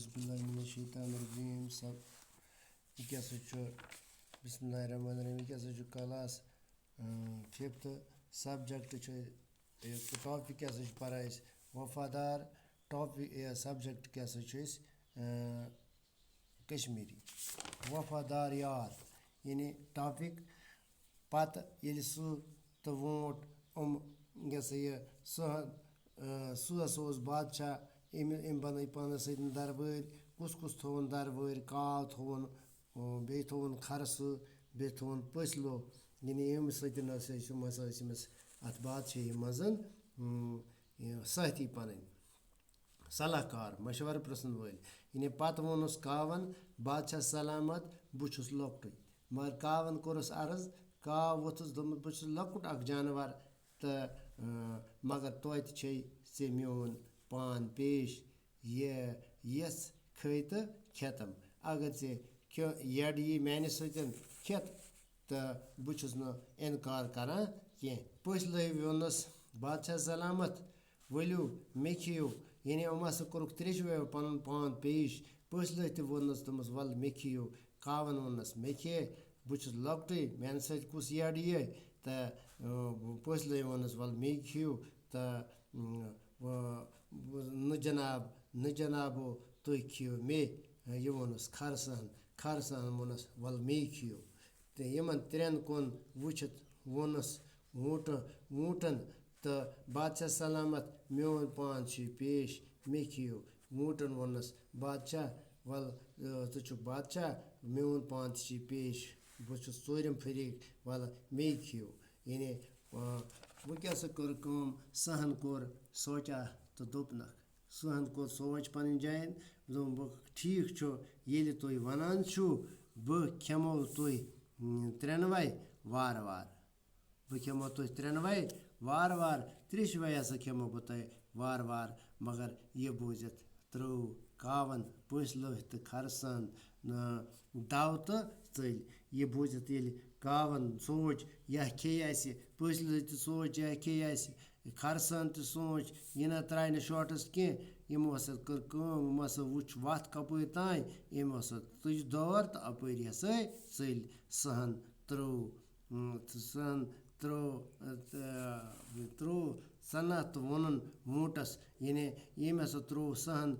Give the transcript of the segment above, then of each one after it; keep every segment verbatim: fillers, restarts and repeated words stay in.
بسم اللہ من الشیطان الرجیم۔ سب یہِ کیٛاہ سا چھُ؟ بسم اللہ الرحمن الرحیم۔ یہِ کیٛاہ سا چھُ کلاس ففتھ؟ سبجیکٹ چھُ، ٹاپک کیٛاہ سا چھُ پران أسۍ؟ وفادار۔ ٹاپک، سبجیکٹ کیٛاہ سا چھُ أسۍ؟ کشمیری۔ وفادار یار، یعنی ٹاپک۔ پتہٕ ییٚلہِ سُہ تہٕ وونٛٹھ یِم، یہِ ہسا یہِ سُہ، سُہ ہسا اوس بادشاہ، أمۍ أمۍ بنٲے پانس سۭتۍ دربٲرۍ۔ کُس کُس تھووُن دربٲرۍ؟ کاو تھووُن، بیٚیہِ تھووُن خرسہٕ، بیٚیہِ تھووُن پٔژھۍ لوٚو۔ یعنی ییٚمہِ سۭتۍ ہسا چھِ، یِم ہسا ٲسۍ أمِس اَتھ بادشاہی منٛز، یہِ سٲتھی پنٕنۍ۔ صلاح کار، مشورٕ پرٛژھن وٲلۍ۔ یعنی پتہٕ ووٚنُس کاوَن، "بادشاہ سلامت، بہٕ چھُس لۄکٹُے۔" مگر کاوَن کوٚرُس عرض، کاو ووٚتھُس، دوٚپمُت، "بہٕ چھُس لۄکُٹ اکھ جانور، تہٕ، اۭں، مگر توتہِ چھے ژےٚ میون پان پیش، یہِ یژھ کھے تہٕ کھٮ۪تم۔ اگر ژےٚ کھیو-، یڈ یی میانہِ سۭتۍ کھٮ۪تھ، تہٕ بہٕ چھُس نہٕ اِنکار کران کینٛہہ۔" پٔژھۍ لٲوۍ ووٚنُس، "بادشاہ سلامت، ؤلِو مےٚ کھیٚیِو۔" یعنی یِم ہسا کوٚرُکھ ترٛیشوٕیو پنُن پان پیش۔ پٔژھۍ لٲوۍ تہِ ووٚنُس تٔمِس، "وَلہٕ مےٚ کھیٚیِو۔" کاوَن ووٚنُس، "مےٚ کھے، بہٕ چھُس لۄکٹُے، میانہِ سۭتۍ کُس یڈ یِیہِ؟" تہٕ، اۭں، پٔژھۍ لٲوۍ ووٚنُس، "وَلہٕ مے کھیٚیِو۔" تہٕ، اۭں، و-، و-، "نہٕ جناب، نہٕ جنابو، تُہۍ کھیٚیِو مے۔" یہِ ووٚنُس خرسَن، خرسَن ووٚنُس، "وَلہٕ مے کھیٚیِو۔" تہٕ یِمن ترٛٮ۪ن کُن وٕچھِتھ ووٚنُس ووٗنٛٹہٕ-، ووٗنٛٹن تہٕ، "بادشاہ سلامت، میون پان چھُے پیش، مے کھیٚیِو۔" ووٗنٛٹن ووٚنُس، "بادشاہ، وَلہٕ، اۭں، ژٕ چھُکھ بادشاہ، میون پان تہِ چھُے پیش، بہٕ چھُس ژوٗرِم فریٖق، وَلہٕ مے کھیٚیِو۔" یعنی، اۭں، وۄنۍ کیٛاہ سا کٔر کٲم؟ سٕہن کوٚر سونٛچا تہٕ دوٚپنکھ، سٕہن کوٚر سونٛچ پنٕنۍ جاین، دوٚپُن، "بہٕ، ٹھیٖک چھُ، ییٚلہِ تُہۍ وَنان چھِو، بہٕ کھٮ۪مو تُہۍ، اۭں، ترٛٮ۪نوَے وارٕ وارٕ۔" بہٕ کھٮ۪مو تُہۍ ترٛٮ۪نوَے وارٕ وارٕ، ترٛیشوَے ہسا کھٮ۪مو بہٕ تۄہہِ وارٕ وارٕ۔ مگر یہِ بوٗزِتھ ترٛٲو کاوَن پٔژھۍ لٔتھۍ تہٕ خرسَن، اۭں، دَو تہٕ ژٔلۍ۔ یہِ بوٗزِتھ ییٚلہِ کاوَن سونٛچ، یا کھیٚیہِ اَسہِ، پٔژھۍ لٔتھۍ تہِ سونٛچ، یا کھیٚیہِ اَسہِ، خرسَن تہِ سونٛچ، یہِ نہ ترٛایہِ نہٕ شاٹَس کینٛہہ۔ یِمو ہسا کٔر کٲم، یِمو ہسا وٕچھ وَتھ کَپٲرۍ تام، یِمو ہسا تُج دٲر تہٕ اَپٲری ہسا ژٔلۍ۔ سٕہَن ترٛٲو، اۭں، تہٕ سٕہَن ترٛٲو، اۭں، تہٕ ترٛوو سَنَتھ تہٕ ووٚنُن ووٗنٛٹَس، یعنی ییٚمۍ ہسا ترٛوو سٕہَن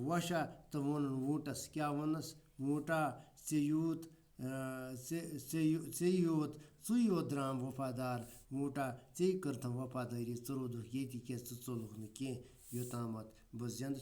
وۄشا تہٕ ووٚنُن ووٗنٛٹَس، کیٛاہ ووٚنُس؟ "ووٗنٛٹا، ژےٚ یوٗت، اۭں، ژےٚ، ژےٚ یو-، ژےٚ یوت، ژٕے یوت درٛام وفادار۔ ووٗنٛٹا، ژےٚ کٔرتھم وفادٲری، ژٕ روٗدُکھ ییٚتی، کیٛازِ ژٕ ژوٚلُکھ نہٕ کینٛہہ، یوٚتامَتھ بہٕ زِندٕ